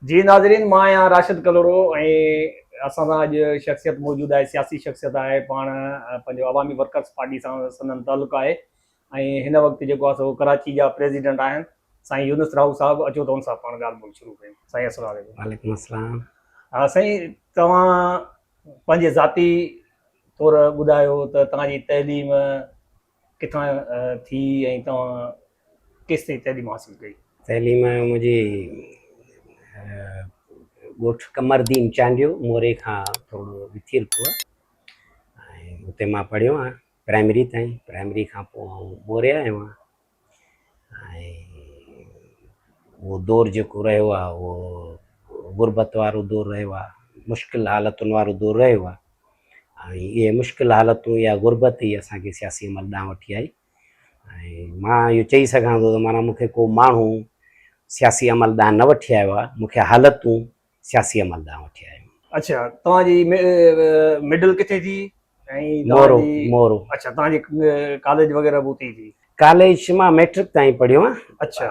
جي ناظرين مان آهيان راشد ڪلهوڙو ۽ اسان سان اڄ شخصيت موجود آهي سياسي شخصيت آهي پاڻ پنهنجو عوامي ورڪرز پارٽي سان سندن تعلق آهي ۽ هن وقت جيڪو آهي سو ڪراچي جا پريزيڊنٽ آهن سائين يونس راهو صاحب اچو ته ان سان پاڻ ڳالهه ٻولهه شروع ڪيون سائين السلام عليڪم. وعليڪم السلام. ها سائين توهان پنهنجي ذاتي طور ٻڌايو ته توهان جي تعليم ڪٿان ٿي ۽ توهان ڪيستائين تعليم حاصل ڪئي؟ تعليم منهنجي ڳوٺ قمردين چانڊيو موري کان ٿورو وٿير ڪو ۽ اتي مان پڙهيو آهيان پرائمري تائين پرائمري کان پوء آئون موري آيو آهيان ۽ اهو دور جيڪو رهيو آهي اهو غربت وارو دور رهيو آهي مشڪل حالتن وارو دور رهيو آهي ۽ اهي مشڪل حالتون يا غربت ئي اسان کي سياسي عمل ڏانهن وٺي آئي ۽ مان اهو چئي سگهان ٿو ته معنيٰ مون کي ڪو ماڻهو سياسي عمل ڏانهن نه وٺي آيو آهي، مون کي حالتون سياسي عمل ڏانهن وٺي آيون. اڇا توهان جي مڊل ڪٿي ٿي ۽ مورو مورو. اڇا توهان جي ڪاليج وغيره به اتي ئي ٿي. ڪاليج مان ميٽرڪ تائين پڙهيو آهيان. اڇا.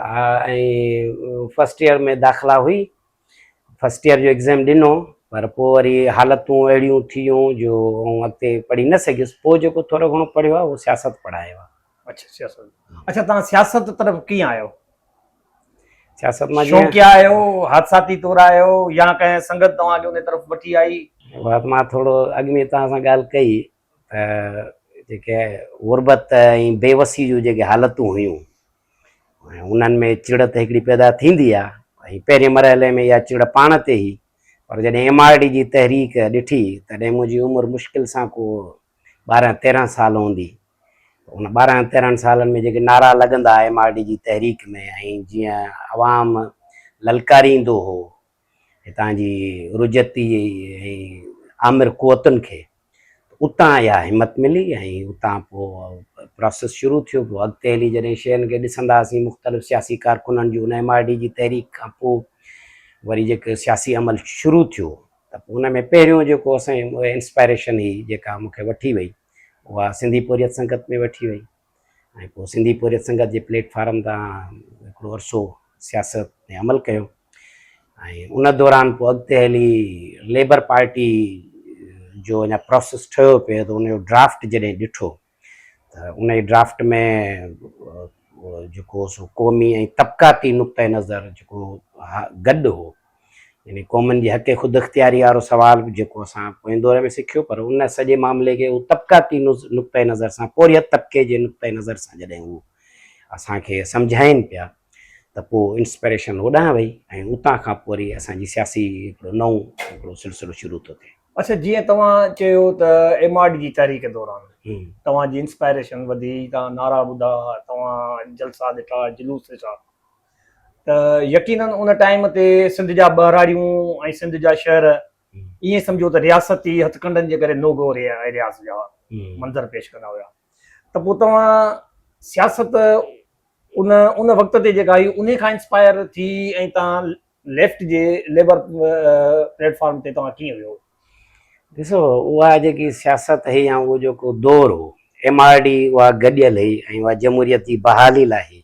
۽ فرسٽ ايئر ۾ داخلا هئي فرسٽ ايئر جو ايگزام ڏنو پر پوء وري حالتون اهڙيون ٿيون جو آئون اڳتي پڙهي نه سگهيس پوء جيڪو ٿورو گهڻو پڙهيو آهي اهو سياست پڙهايو آهي. اڇا سياست اڇا توهان سياست طرف ڪيئن آيو؟ سياست مان جيئن شوقيا آيو حادثاتي طور آيو يا ڪنهن سنگت توهان کي ان طرف وٺي آئي؟ اها ته مان ٿورو اڳ ۾ توهان سان ڳالهه ڪئي ته جيڪي غربت ۽ بيوسي جون جيڪي حالتون هيون ۽ انهن ۾ چڙ ته هڪڙي پيدا ٿيندي آهي ۽ پهرين مرحلي ۾ اها چڙ پاڻ تي هئي پر جڏهن ايم آر ڊي جي تحريڪ ڏٺي تڏهن منهنجي عمر مشڪل سان ڪو 12 13 سال هوندي ان 12 13 سالن ۾ جيڪي نعرا لڳندا ايم آر ڊي جي تحريڪ ۾ ۽ جيئن عوام للڪاريندو هو هتان جي رجعتي ۽ آمر قوتن کي اتان اها همت ملي ۽ اتان پوء پراسيس شروع ٿيو پوء اڳتي هلي جڏهن شين کي ڏسندا هئاسين مختلف سياسي ڪارڪنن جون ان ايم آر ڊي جي تحريڪ کان پوء وري جيڪو سياسي عمل شروع ٿيو ته پوء ان ۾ پهريون جيڪو اسان انسپائريشن هئي جيڪا مون کي وٺي وئي اها سنڌي پورهيت سنگت ۾ وٺي وئي ۽ پوء سنڌي پورهيت سنگت جي پليٽ فارم تان هڪڙو عرصو سياست ۾ عمل ڪيو ۽ ان دوران پوء اڳتي هلي ليبر پارٽي جو اڃا پروسيس ٺهيو پئي ته ان جو ڊرافٽ جڏهن ڏٺو ته ان جي ڊرافٽ ۾ جيڪو سو قومي ۽ طبقاتي نقطه نظر جيڪو گڏ هو يعني قومن جي حق خود اختياري وارو سوال به جيڪو اسان پوئين دور ۾ سکيو پر ان سڄي معاملي کي هو طبقاتي نقطه نظر سان پورهيت طبقي جي نقطه نظر سان جڏهن هو اسان کي سمجهائين پيا ته پوء انسپريشن هوڏانهن وئي ۽ اتان کان پوء وري اسان جي سياسي هڪڙو نئون هڪڙو سلسلو شروع ٿو ٿئي. اڇا جيئن توهان چيو ته ايم آر ڊي جي تحريڪ دوران توهان جي انسپائريشن وڌي، توهان نعرا ٻڌا، توهان جلسا ڏٺا، جلوس ڏٺا ته يقينن ان ٽائيم تي سنڌ جا ٻهراڙيون ۽ سنڌ جا شهر ائين سمجهو ته رياستي هٿڪنڊن جي ڪري نو گو ايرياز جا منظر پيش ڪندا هيا ته پوء توهان سياست ان ان وقت تي جيڪا هئي انهي کان انسپائر ٿي ۽ توهان ليفٽ جي ليبر پليٽ فارم تي توهان ڪيئن ويو؟ ڏسو اها جيڪي سياست هئي يا اهو جيڪو دور هو ايم آر ڊي اها گڏيل هئي ۽ اها جمهوريت جي بحالي لاء هئي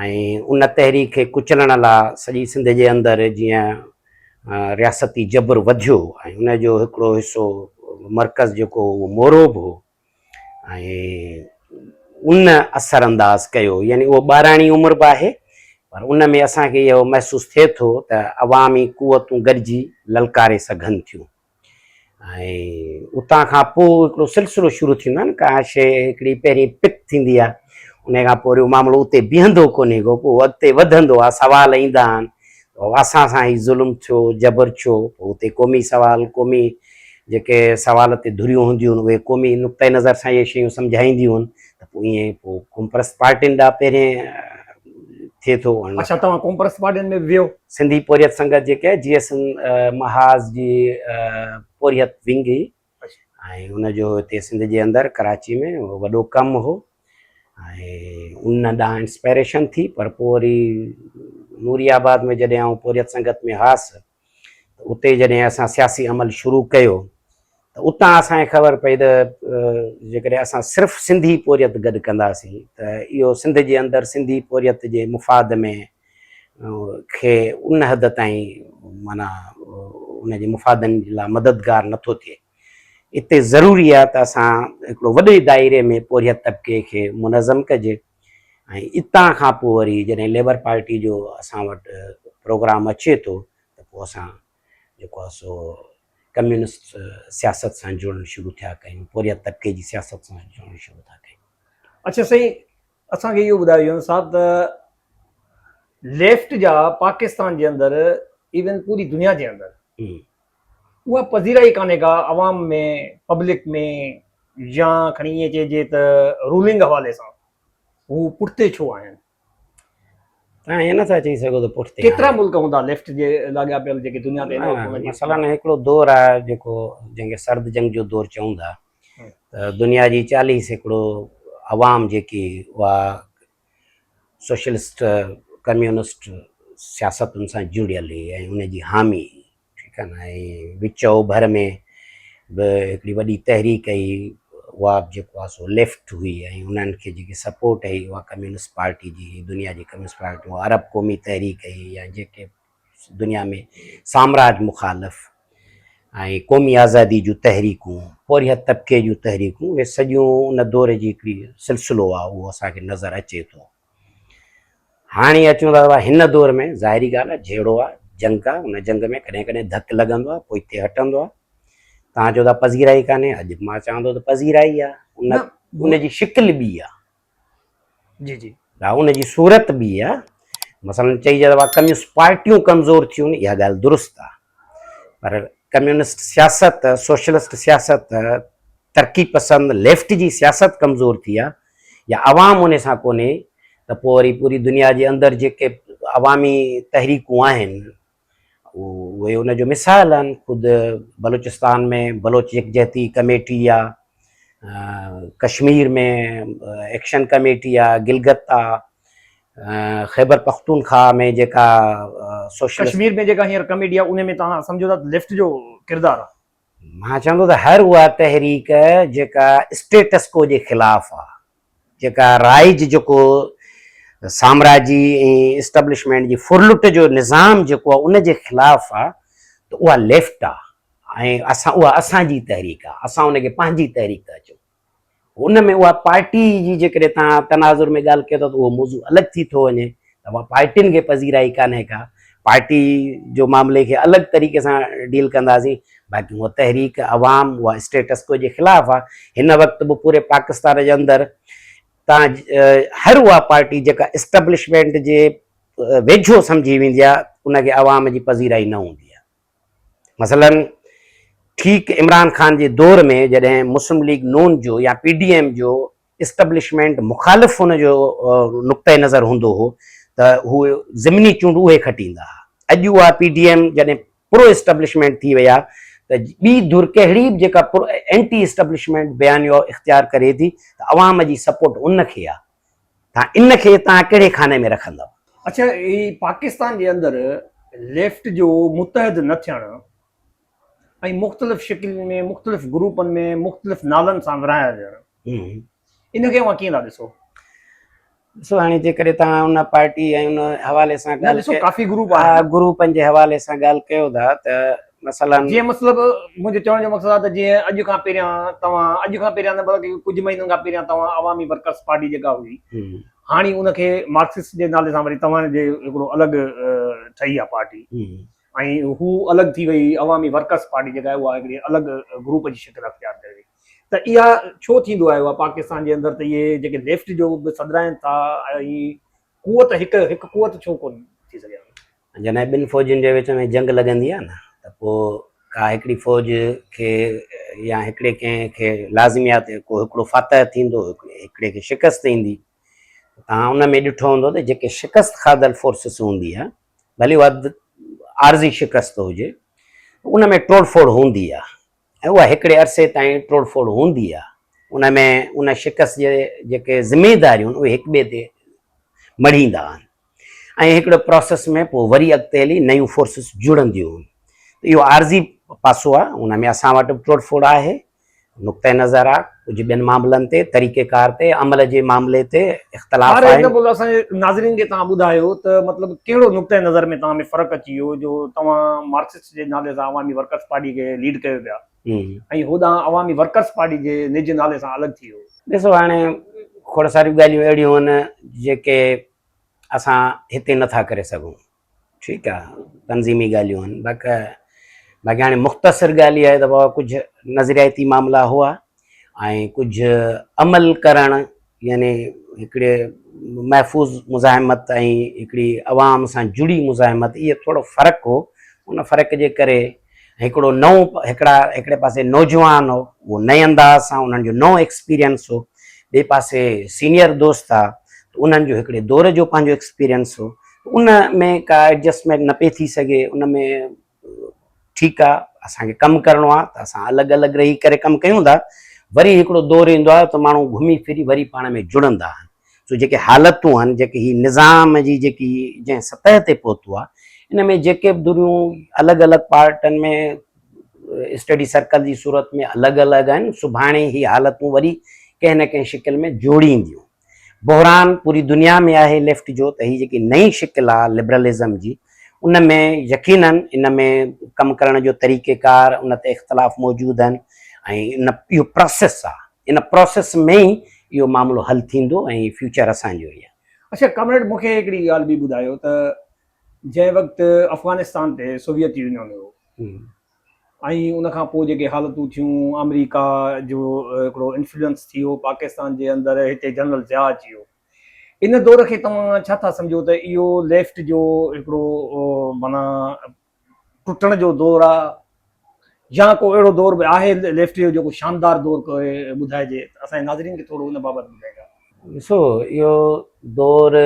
۽ ان تحريڪ کي ڪچلڻ لا سڄي سنڌ جي اندر جيئن رياستي جبر وڌيو ۽ ان جو هڪڙو حصو مرڪز جيڪو هو اهو مورو به هو ۽ ان اثر انداز ڪيو يعني اهو ٻاراڻي عمر به آهي پر ان ۾ اسان کي اهو محسوس ٿئي ٿو ته عوامي قوتون گڏجي للڪاري سگهن ٿيون. ۽ اتان کان پوء هڪڙو سلسلو شروع ٿيندو آهي نه ڪا شيء هڪڙي پهرين پڪ ٿيندي آهي ان کان پوء وري اهو معاملو اتي بيهندو ڪونهي ڪو پوء اڳتي وڌندو آهي سوال ايندا آهن اسان سان هي ظلم ٿيو جبر ٿيو پوء اتي قومي سوال قومي جيڪي سوال تي ڌريون هونديون آهن اهي قومي نقطه نظر سان اهي شيون سمجهائينديون آهن ته پوء ائين پوء قومپرست پارٽين ڏانهن پهرين ٿئي ٿو. اڇا توهان قومپرست پارٽين ۾ به ويو. سنڌي پورهيت سنگت جيڪي جي ايس محاذ جي پورهيت ونگ هئي ۽ ان جو هتي سنڌ جي اندر ڪراچي ۾ وڏو ڪم هو ۽ ان ڏانهن انسپائريشن ٿي پر پوء وري نوري آباد ۾ جڏهن آئون پورهيت سنگت ۾ هئس ته اتي جڏهن اسان سياسي عمل شروع ڪيو ته اتان اسان کي خبر پئي ته جيڪڏهن اسان صرف سنڌي پورهيت گڏ ڪنداسين ته اهو سنڌ جي اندر سنڌي پورهيت جي مفاد ۾ کي ان حد تائين معنيٰ ان جي مفادن جي لاء مددگار نٿو ٿئي. اتي ضروري آهي ته اسان هڪڙو وڏي دائري ۾ پورهيت طبقي کي منظم ڪجي ۽ اتان کان پوء وري جڏهن ليبر پارٽي جو اسان وٽ پروگرام اچي ٿو ته پوء اسان جيڪو آهي سو ڪميونسٽ سياست سان جڙڻ شروع ٿيا ڪيون، پورهيت طبقي جي سياست سان جڙڻ شروع ٿا ڪيون. اڇا سائين اسان کي اهو ٻڌايو يونس صاحب ته ليفٽ جا پاڪستان جي اندر ايون پوري دنيا جي اندر اها پذيرائي ڪانهي ڪا عوام ۾ پبلڪ ۾ يا کڻي ائين چئجي ته رولنگ حوالي سان هو پٺتي ڇو آهن؟ توهان ائين نٿا چئي سگهو ته پٺتي ڪيترا ملڪ هوندا ليفٽ جي لاڳاپيل جيڪي دنيا تي مثلا هڪڙو دور آهي جيڪو جنهن کي سرد جنگ جو دور چئون ٿا ته دنيا جي 40% عوام جيڪي اها سوشلسٽ ڪميونسٽ سياستن سان جڙيل هئي ۽ ان جي حامي هئي ٺيڪ آهي نه ۽ وچ اوڀر ۾ به هڪڙي وڏي تحريڪ هئي اها به جيڪو آهي سو ليفٽ هئي ۽ انهن کي جيڪي سپورٽ هئي اها ڪميونسٽ پارٽي جي هئي دنيا جي ڪميونسٽ پارٽي عرب قومي تحريڪ هئي يا جيڪي دنيا ۾ سامراج مخالف ۽ قومي آزادي جون تحريڪون پورهيت طبقي جون تحريڪون اهي سڄيون ان دور جي هڪڙي سلسلو آهي اهو اسان کي نظر اچي ٿو. هاڻي اچون ٿا ته هن دور ۾ ظاهري ڳالهه آهي جهيڙو آهي، جنگ آهي، ان جنگ ۾ ڪڏهن ڪڏهن ڌڪ لڳندو آهي، پوئتي هٽندو آهي. توهان چئو ٿا پذيرائي ڪانهي، اڄ به مان چوان ٿو ته پذيرائي آهي، ان ان جي شڪل ٻي آهي. جي جي. ها ان جي صورت ٻي آهي. مثلاً چئجي ته ڪميونسٽ پارٽيون ڪمزور ٿيون، اها ڳالهه درست آهي. پر ڪميونسٽ سياست، سوشلسٽ سياست، ترقي پسند ليفٽ جي سياست ڪمزور ٿي آهي يا عوام ان سان ڪونهي ته پوء وري پوري دنيا جي اندر جيڪي عوامي تحريڪون آهن اهي ان جو مثال آهن. خود بلوچستان ۾ بلوچ يڪجهتي ڪميٽي آ، ڪشمير ۾ ايڪشن ڪميٽي آ، گلگت آ، خيبر پختونخواهه ۾ جيڪا سوشلسٽ ڪشمير ۾ جيڪا هينئر ڪميٽي آ ان ۾ توهان سمجهو ٿا ته ليفٽ جو ڪردار آ؟ مان چوان ٿو ته هر اها تحريڪ جيڪا اسٽيٽس ڪو جي خلاف آ، جيڪا رائج جيڪو سامراجي ۽ اسٽبلشمينٽ جي ڦرلٽ جو نظام جيڪو آ ان جي خلاف آ ته اها ليفٽ آ ۽ اسان اها اسان جي تحريڪ آ، اسان ان کي پنهنجي تحريڪ ٿا چئون. ان ۾ اها پارٽي جي جيڪڏهن توهان تناظر ۾ ڳالهه ڪيو ٿا ته اهو موضوع الڳ ٿي ٿو وڃي ته اها پارٽين کي پذيرائي ڪانهي ڪا، پارٽي جو معاملي کي الڳ طريقي سان ڊيل ڪنداسين، باقي هونء تحريڪ عوام اها اسٽيٽس ڪو جي خلاف آهي. هن وقت به پوري پاڪستان جي اندر توهان هر اها پارٽي جيڪا اسٽبلشمينٽ جي ويجهو سمجهي ويندي آهي ان کي عوام جي پذيرائي نه هوندي آهي. مثلاً ٺيڪ عمران خان جي دور ۾ جڏهن مسلم ليگ نون جو يا پي ڊي ايم جو اسٽبلشمينٽ مخالف ان جو نقطه نظر هوندو هو ته هو ضمني چونڊ اهي کٽيندا ها. اڄ اها پي ڊي ايم جڏهن پرو اسٽبلشمينٽ ٿي وئي آهي ته ٻي ڌر ڪهڙي به جيڪا اينٽي اسٽبلشمينٽ بيانيو اختيار ڪري ٿي ته عوام جي سپورٽ ان کي آهي. تان ان کي تان ڪهڙي خاني ۾ رکندؤ؟ اڇا هي پاڪستان جي اندر ليفٽ جو متحد نه ٿيڻ ۽ مختلف شڪلين ۾ مختلف گروپن ۾ مختلف نالن سان ورهايا وڃڻ ان کي اوهان ڪيئن ٿا ڏسو؟ ڏسو هاڻي جيڪڏهن توهان ان پارٽي ۽ ان حوالي سان ڳالهه ڏسو ڪافي گروپ آهن گروپن جي حوالي سان ڳالهه ڪيو ٿا ته مثلا جيئن مطلب منهنجو چوڻ جو مقصد آهي ته جيئن اڄ کان پهريان توهان اڄ کان پهريان نه بلڪه ڪجهه مهينن کان پهريان توهان عوامي ورڪرس پارٽي جيڪا هئي هاڻي ان کي مارڪسسٽ جي نالي سان وري توهان جي هڪڙو الڳ ٺهي آهي پارٽي ۽ هو الڳ ٿي وئي عوامي ورڪرس پارٽي جيڪا آهي اها هڪڙي الڳ گروپ جي شڪل اختيار ڪري وئي ته اها ڇو ٿيندو آهي اها پاڪستان جي اندر ته اهي جيڪي ليفٽ جو به سڏرائن ٿا ۽ قوت هڪ هڪ قوت ڇو ڪونه ٿي سگهي. جڏهن ٻن فوجن جي وچ ۾ جنگ لڳندي آهي نه ته پوء ڪا هڪڙي فوج کي يا هڪڙي ڪنهن کي لازمي آهي ته ڪو هڪڙو فاتح ٿيندو هڪڙي کي شڪست ايندي. توهان ان ۾ ڏٺو هوندو ته جيڪي شڪست کاڌل فورسز هوندي آهي ڀلي اها عارضي شڪست هجي ان ۾ ٽوڙ ڦوڙ هوندي آهي ۽ اها هڪڙي عرصي تائين ٽوڙ ڦوڙ هوندي آهي. ان ۾ ان شڪست جي جيڪي ذميداريون آهن اهي هڪ ٻئي تي مڙهيندا آهن ۽ هڪڙو پراسيس ۾ پوء وري اڳتي هلي نيون فورسز جڙنديون آهن. ته اهو عارضي پاسو آهي، ان ۾ اسان وٽ به ٽوڙ ڦوڙ آهي. نقطه نظر آ، ڪجهه ٻين معاملن تي، طريقه ڪار تي، عمل جي معاملي تي اختلاف فار آهن. ايگزامپل اسان جي ناظرين کي توهان ٻڌايو ته مطلب ڪهڙو نقطه نظر ۾ توهان ۾ فرق اچي ويو جو توهان مارڪسسٽ جي نالي سان عوامي ورڪرز پارٽي کي ليڊ ڪيو پيا ۽ هوڏانهن عوامي ورڪرز پارٽي جي نج نالي سان الڳ ٿي ويو. ڏسو هاڻي کوڙ ساريون ڳالهيون اهڙيون آهن جيڪي اسان هتي نٿا ڪري سگهون. ٺيڪ آ تنظيمي ڳالهيون آهن باقي باقي هاڻي مختصر ڳالهه اها آهي ته بابا ڪجهه نظرياتي معاملا هئا ۽ ڪجهه عمل ڪرڻ يعني هڪڙي محفوظ مزاحمت ۽ هڪڙي عوام سان جڙي مزاحمت اهي ٿورو فرق هو ان فرق جي ڪري هڪڙو نئون هڪڙا هڪڙي پاسي نوجوان هو اهو نئين انداز سان انهن جو نئون ايڪسپيرينس هو ٻئي پاسي سينيئر دوست آ ته انهن جو هڪڙي دور جو پنهنجو ايڪسپيرينس هو ان ۾ ڪا ايڊجسٽمينٽ نه پئي ٿي سگهي ان ۾ ٺيڪ آ اسان کي ڪم ڪرڻو آ ته اسان الڳ الڳ رهي ڪري ڪم ڪيون ٿا وري هڪڙو دور ايندو آ ته ماڻهو گهمي ڦري وري پاڻ ۾ جڙندا آهن سو جيڪي حالتون آهن جيڪي هي نظام جي جيڪي جنهن سطح تي پهتو آ ان ۾ جيڪي به ڌريون الڳ الڳ پارٽن ۾ اسٽڊي سرڪل جي صورت ۾ الڳ الڳ آهن سڀاڻي هي حالتون وري ڪنهن نه ڪنهن شڪل ۾ جوڙينديون بحران پوري دنيا ۾ آهي ليفٽ جو ته هي جيڪي نئين شڪل آ لبرلزم جي ان ۾ يقينن ان ۾ ڪم ڪرڻ جو طريقه ڪار ان تي اختلاف موجود آهن ۽ ان اهو پراسيس آ ان پراسيس ۾ ئي اهو معاملو حل ٿيندو ۽ فيوچر اسان جو ئي آ. اڇا ڪامريڊ مون کي هڪڙي ڳالهه ٻي ٻڌايو ته جنهن وقت افغانستان تي سوويت يونين هيو ۽ ان کان پوء جيڪي حالتون ٿيون آمريڪا جو هڪڙو انفلوئنس ٿي ويو پاڪستان جي اندر هتي جنرل ضياء اچي ويو ان دور کي توهان ڇا ٿا سمجهو ته اهو ليفٽ جو هڪڙو معنيٰ ٽٽڻ جو دور آ يا ڪو اهڙو دور به آهي ليفٽ جو جيڪو شاندار دور ٻڌائجي اسان جي ناظرين کي ٿورو ان بابت ٻڌائيندا. ڏسو اهو دور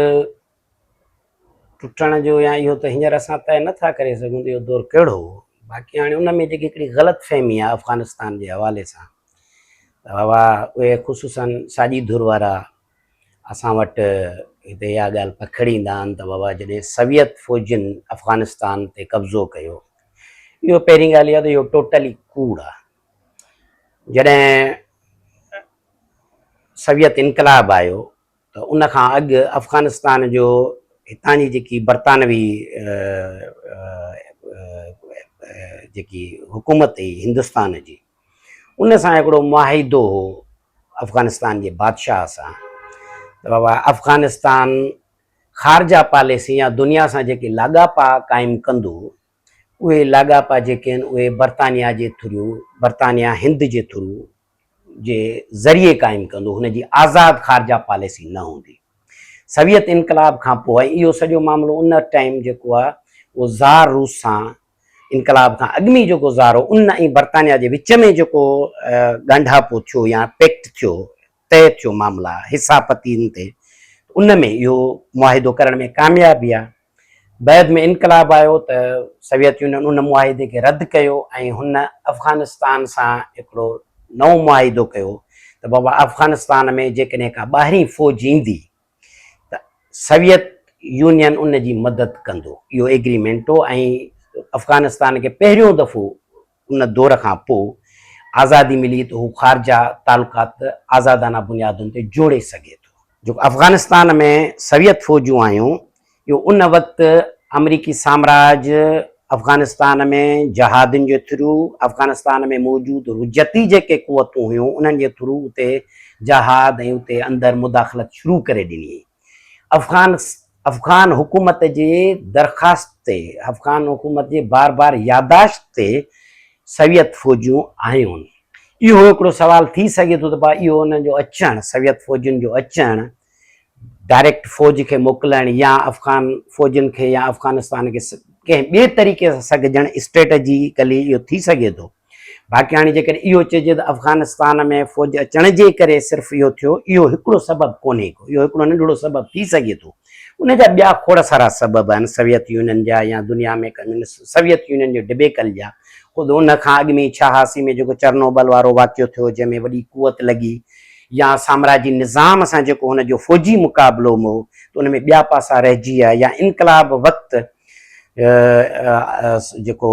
ٽٽڻ جو يا اهو ته هينئر اسان طئي نه ٿا ڪري سگهون ته اهو دور ڪهڙو هو. باقي هاڻي ان ۾ جيڪي هڪڙي غلط فهمي آهي افغانستان جي حوالي سان ته بابا اهي خصوصاً ساڄي ڌر وارا اسان وٽ هتي اها ڳالهه پکڙيندا آهن ته بابا جڏهن سويت فوجين افغانستان تي قبضو ڪيو اهو پهرين ڳالهه اها ته اهو ٽوٽلي ڪوڙ آهي. جڏهن سويت انقلاب آيو ته ان کان اڳ افغانستان جو هتان جي جيڪي برطانوي جيڪي حڪومت هئي هندستان جي ان سان هڪڙو معاهدو هو افغانستان جي بادشاهه سان ته بابا افغانستان خارجه پاليسي يا دنيا سان جيڪي لاڳاپا قائم ڪندو اهي لاڳاپا جيڪي آهن اهي برطانيا جي ٿرو برطانيا هند جي ٿرو جي ذريعي قائم ڪندو، هن جي آزاد خارجه پاليسي نه هوندي. سويت انقلاب کان پوء ۽ اهو سڄو معاملو ان ٽائيم جيڪو آهي اهو زار روس سان انقلاب کان اڳ ۾ جيڪو زار هو ان ۽ برطانيا جي وچ ۾ جيڪو ڳانڍاپو ٿيو يا پيڪٽ ٿيو طئي ٿيو معاملا حصا پتين تي ان ۾ اهو معاهدو ڪرڻ ۾ ڪامياب ويا. بعد ۾ انقلاب آيو ته سويت يونين ان معاهدي کي رد ڪيو ۽ هن افغانستان سان هڪڙو نئون معاهدو ڪيو ته بابا افغانستان ۾ جيڪڏهن ڪا ٻاهرين فوج ايندي ته سويت يونين ان جي مدد ڪندو. اهو ايگريمينٽ هو ۽ افغانستان کي پهريون دفعو ان دور کان پوء آزادي ملي ته هو خارجه تعلقات آزادانه بنيادن تي جوڙي سگهي ٿو. جيڪو افغانستان ۾ سويت فوجون آيون اهو ان وقت آمريڪي سامراج افغانستان ۾ جهادين جي ٿرو افغانستان ۾ موجود رجعتي جيڪي قوتون هيون انهن جي ٿرو اتي جهاد ۽ اتي اندر مداخلت شروع ڪري ڏني هئي. افغان افغان حڪومت جي درخواست تي افغان حڪومت جي بار بار ياداشت تي سويت فوجون آيون. اهو هڪڙو سوال ٿي سگهي ٿو ته ڀاء اهو انهن جو اچڻ سويت فوجين جو اچڻ ڊائريڪٽ فوج کي موڪلڻ يا افغان فوجين کي يا افغانستان کي ڪنهن ٻئي طريقي سان سگهجڻ اسٽريٽجيڪلي اهو ٿي سگهي ٿو. باقي هاڻي جيڪڏهن اهو چئجي ته افغانستان ۾ فوج اچڻ جي ڪري صرف اهو ٿيو اهو هڪڙو سبب ڪونهي ڪو اهو هڪڙو ننڍڙو سبب ٿي سگهي ٿو ان جا ٻيا کوڙ سارا سبب آهن سويت يونين جا يا دنيا ۾ ڪميونسٽ سويت يونين جي ڊبيڪل جا خود ان کان اڳ ۾ ڇهاسي ۾ جيڪو چرنوبل وارو واقعو ٿيو جنهن ۾ وڏي قوت لڳي يا سامراجي نظام سان جيڪو هن جو فوجي مقابلو هو ته ان ۾ ٻيا پاسا رهجي ويا يا انقلاب وقت جيڪو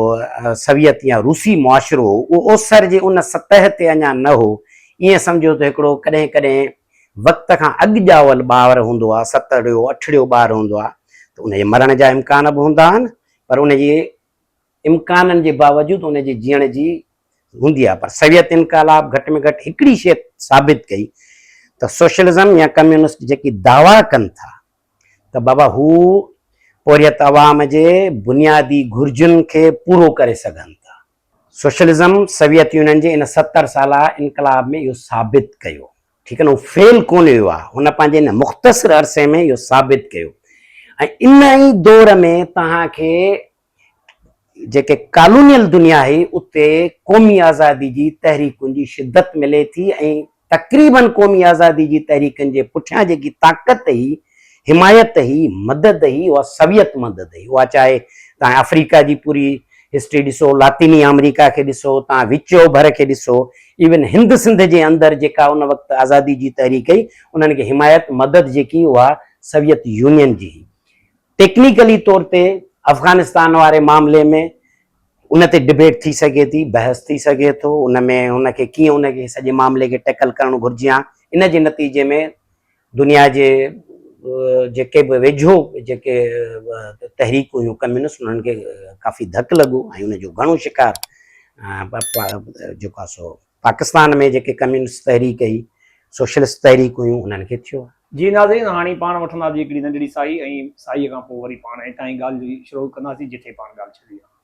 سويت يا روسي معاشرو هو اهو اوسر جي ان سطح تي اڃا نه هو. ائين سمجهو ته هڪڙو ڪڏهن ڪڏهن وقت کان اڳ ڄاول ٻار هوندو آهي، ستڙيو اٺڙيو ٻار هوندو آهي ته ان جي مرڻ جا امڪان به هوندا آهن پر ان جي امڪانن جي باوجود ان جي جيئڻ جي هوندي آهي پر سويت انقلاب گهٽ ۾ گهٽ هڪڙي شيء ثابت ڪئي ته سوشلزم يا ڪميونسٽ جيڪي دعويٰ ڪن ٿا ته بابا هو پورهيت عوام جي بنيادي گهرجن کي پورو ڪري سگهن ٿا. سوشلزم سويت يونين جي ان 70 سالا انقلاب ۾ اهو ثابت ڪيو. ٺيڪ آهي نه، هو فيل ڪونه ويو آهي، هن پنهنجي ان مختصر عرصي ۾ اهو ثابت ڪيو ۽ ان ئي دور ۾ توهان کي جيڪي ڪالونيل دنيا هئي اتي قومي آزادي جي تحريڪن جي شدت ملي ٿي ۽ تقريباً قومي آزادي جي تحريڪن جي پٺيان جيڪي طاقت هئي، حمايت هئي، مدد هئي اها سويت مدد هئي. اها چاهي توهان آفريڪا جي پوري هسٽري ڏسو، لاطيني آمريڪا کي ڏسو، توهان وچ اوڀر کي ڏسو، ايون هند سنڌ جي اندر جيڪا ان وقت آزادي جي تحريڪ هئي انهن کي حمايت، مدد جيڪي اها سويت يونين جي هئي. ٽيڪنيڪلي طور تي افغانستان واري معاملي ۾ ان تي ڊبيٽ ٿي سگهي ٿي، بحث ٿي سگهي ٿو، ان ۾ ان کي ڪيئن ان کي سڄي معاملي کي ٽيڪل ڪرڻ گهرجي ها، ان جي نتيجي ۾ دنيا جي جيڪي به ويجهو جيڪي تحريڪ هيون ڪميونسٽ انهن کي ڪافي ڌڪ لڳو ۽ ان جو گهڻو شڪار جيڪو آهي سو پاڪستان ۾ جيڪي ڪميونسٽ تحريڪ هئي، سوشلسٽ تحريڪ هيون انهن کي ٿيو. جي ناظرين هاڻي پاڻ وٺنداسين هڪڙي ننڍڙي ساهي ۽ ساهيء کان پوء وري پاڻ هتان ئي ڳالهه شروع ڪنداسين جتي پاڻ ڳالهه ڇڏي آهي.